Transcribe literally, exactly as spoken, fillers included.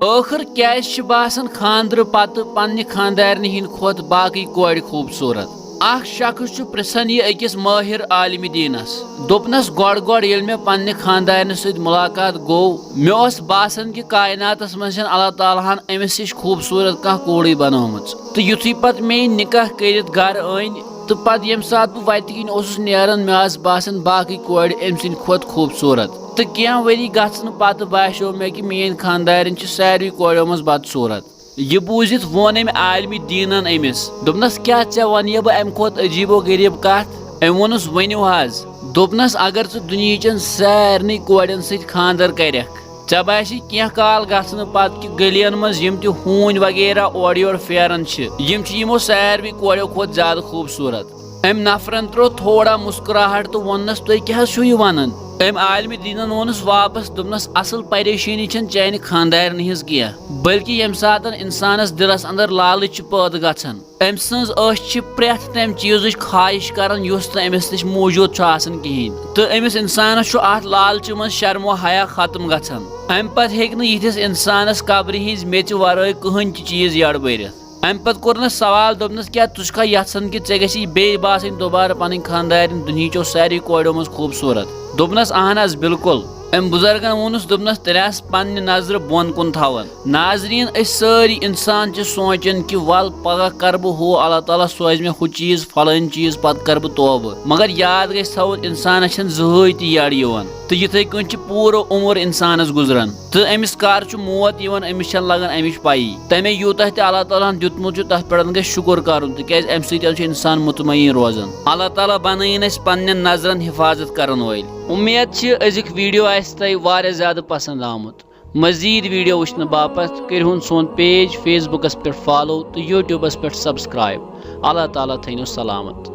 ٲخٕر کیٛازِ چھِ باسان خانٛدرٕ پتہٕ پننہِ خانٛدارنہِ ہٕنٛدِ کھۄتہٕ باقٕے کورِ خوٗبصوٗرت؟ اکھ شخص چھُ پرژھان یہِ أکِس مٲہِر عالمِ دیٖنس۔ دوٚپنس، گۄڈٕ گۄڈٕ ییٚلہِ مےٚ پننہِ خانٛدارنہِ سۭتۍ مُلاقات گوٚو، مےٚ اوس باسان کہِ کائناتس منٛز چھَنہٕ اللہ تعالیٰ ہن أمِس ہِش خوٗبصوٗرت کانٛہہ کوٗرٕے بنٲومٕژ۔ تہٕ یُتھُے پتہٕ مےٚ یہِ نکاح کٔرِتھ گرٕ أنۍ، تہٕ پتہٕ ییٚمہِ ساتہٕ بہٕ وتہِ کِنۍ اوسُس نیران، مےٚ آسہٕ باسان باقٕے کورِ أمۍ سٕنٛدِ کھۄتہٕ خوٗبصوٗرت۔ تہٕ کینٛہہ ؤری گژھنہٕ پتہٕ باسیو مےٚ کہِ میٲنۍ خانٛدارِنۍ چھِ ساروٕے کورٮ۪و منٛز بدصوٗرت۔ یہِ بوٗزِتھ ووٚن أمۍ عالمِ دیٖنن أمِس، دوٚپنس، کیٛاہ ژےٚ ونہٕ بہٕ امہِ کھۄتہٕ عجیٖب و غریٖب کتھ؟ أمۍ ووٚنُس، ؤنِو حظ۔ دوٚپنس، اگر ژٕ دُنیہچٮ۪ن سارنٕے کورٮ۪ن سۭتۍ خانٛدر کرکھ، ژےٚ باسی کینٛہہ کال گژھنہٕ پتہٕ کہِ گلین منٛز یِم تہِ ہوٗنۍ وغیرہ اورٕ یورٕ پھیران چھِ، یِم چھِ یِمو ساروٕے کورٮ۪و کھۄتہٕ زیادٕ خوٗبصوٗرت۔ أمۍ نفرن ترٛوو تھوڑا مسکراہٹ تہٕ ووٚننس، تُہۍ کیٛاہ حظ چھِو یہِ ونان؟ أمۍ عالمِ دیٖنن ووٚنُس واپس، دوٚپنس، اصل پریشٲنی چھنہٕ چانہِ خانٛدارنہِ ہٕنٛز کینٛہہ، بلکہِ ییٚمہِ ساتن انسانس دلس اندر لالچ چھِ پٲدٕ گژھان، أمۍ سٕنٛز أچھ چھِ پرٛٮ۪تھ تَمہِ چیٖزٕچ خواہش کران یُس نہٕ أمِس نِش موٗجوٗد چھُ آسان کِہیٖنۍ، تہٕ أمِس اِنسانَس چھُ اَتھ لالچہِ منٛز شرم و حیا ختم گژھان۔ اَمہِ پتہٕ ہیٚکہِ نہٕ یِتھِس اِنسانَس قبرِ ہِنٛزِ میٚژِ ورٲے کٕہٕنۍ تہِ چیٖز یَڈ بٔرِتھ۔ اَمہِ پتہٕ کوٚرنَس سوال، دوٚپنَس، کیٛاہ ژٕ چھُکھا یژھان کہِ ژےٚ گژھی بیٚیہِ باسٕنۍ دوبارٕ پنٕنۍ خانٛدارِنۍ دُنہِچو ساروٕے کورٮ۪و منٛز خوٗبصوٗرت؟ دوٚپنَس، اہن حظ، بالکل۔ أمۍ بُزرگن ووٚنُس، دوٚپنَس، تیٚلہِ آس پننہِ نظرٕ بۄن کُن تھاوان۔ ناظریٖن، أسۍ سٲری اِنسان چھِ سونٛچان کہِ وَل پگاہ کَرٕ بہٕ ہُہ، اللہ تعالیٰ سوزِ مےٚ ہُہ چیٖز، فلٲنۍ چیٖز، پَتہٕ کَرٕ بہٕ توبہٕ۔ مگر یاد گژھِ تھاوُن، اِنسانَس چھَنہٕ زٕہٕے تہِ یَڈ یِوان۔ تہٕ یِتھَے کٔنۍ چھِ پوٗرٕ عمر اِنسانَس گُزران۔ تہٕ أمِس کَر چھُ موت یِوان، أمِس چھَنہٕ لَگان اَمِچ پَیی۔ تَمے یوٗتاہ تہِ اللہ تعالیٰ ہَن دیُتمُت چھُ، تَتھ پٮ۪ٹھ گژھِ شُکُر کَرُن، تِکیٛازِ اَمہِ سۭتۍ چھُ اِنسان مطمعین روزان۔ اللہ تعالیٰ بَنٲیِن اَسہِ پنٛنٮ۪ن نظرَن حِفاظت کَرَن وٲلۍ۔ اُمید چھِ أزیُک ویٖڈیو آسہِ تۄہہِ واریاہ زیادٕ پَسنٛد آمُت۔ مزید ویڈیو وٕچھنہٕ باپتھ کٔرِہُن سون پیج فیس بُکَس پٮ۪ٹھ فالو تہٕ یوٗٹیوٗبَس پٮ۪ٹھ سبسکرائب۔ اللہ تعالیٰ تھٲینو سلامت۔